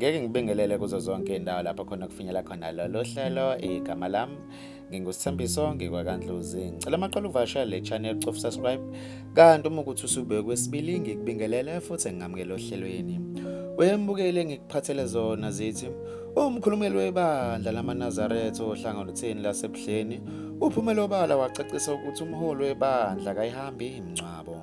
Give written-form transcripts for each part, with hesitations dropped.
Ngeke ngibingelele kuzo zonke indawo lapho khona kufinyela khona lolu hlelo. Igama lami nginguSithembiso, ngikwaKandlozi. Ngicela amaqala uvakashela le channel, cofa subscribe. Kanti uma ukuthi usube kwesibili, ngikubingelele futhi ngingamukela ohlelweni. Wembukele, ngikuphathele zona zithi umkhulumeli webandla lamaNazaretha ohlangothini laseBuhleni uphumele obala wacacisa ukuthi umholi webandla kayihambi imingcwabo.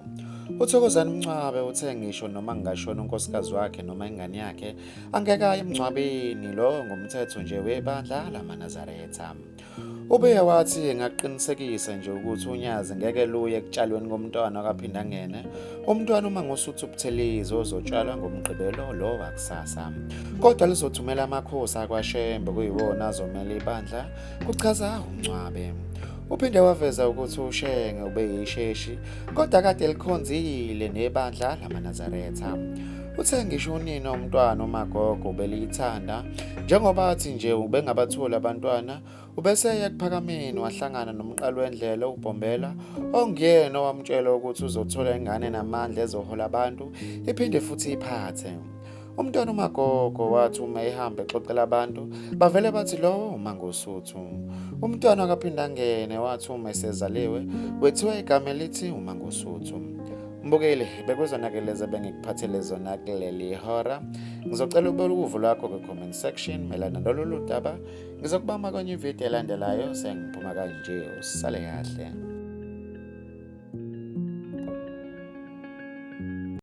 UThokozani Mncwabe uthe ngisho noma ngingashona unkosikazi wakhe noma ingane yakhe angeke aye emngcwabeni, lo ngumthetho nje webandla lamaNazaretha. Ubuye wathi ngaqinisekisa nje ukuthi uNyazi ngeke luye ekutshalweni komntwana kaPhindangene. Umntwana uMangosuthu Buthelezi ozotshalwa ngoMgqibelo lo wakusasa. Kodwa lizothumela amakhosi akwaShembe kuyiwona azomela ibandla, kuchaza uMncwabe. Uphinde waveza ukuthi uShenge ubeyisheshi kodwa kade likhonzile nebandla lamaNazaretha. Uthe ngisho unina umntwana uMagogo ubeliyithanda njengoba athi nje ubengabatholi abantwana, ubeseya ekuphakameni wahlangana nomqali wendlela uBhombela onguyena owamtshela ukuthi uzothola ingane namandla ezohola abantu iphinde futhi iphathe. Umntwana uMagogo wathi uma ehamba exoxela abantu bavele bathi lowo uMangosuthu. Umntwana akaphinda angene wathi uma esezaliwe wethiwa igama elithi uMangosuthu. Mbukeli, bekuzonakele bengikuphathele zona kuleli hora. Ngizocela ukubeka uvo lwakho kwi-comment section mayelana nalolu daba. Ngizokubamba kwenye ividiyo elandelayo, sengiphuma kanje. Usale kahle.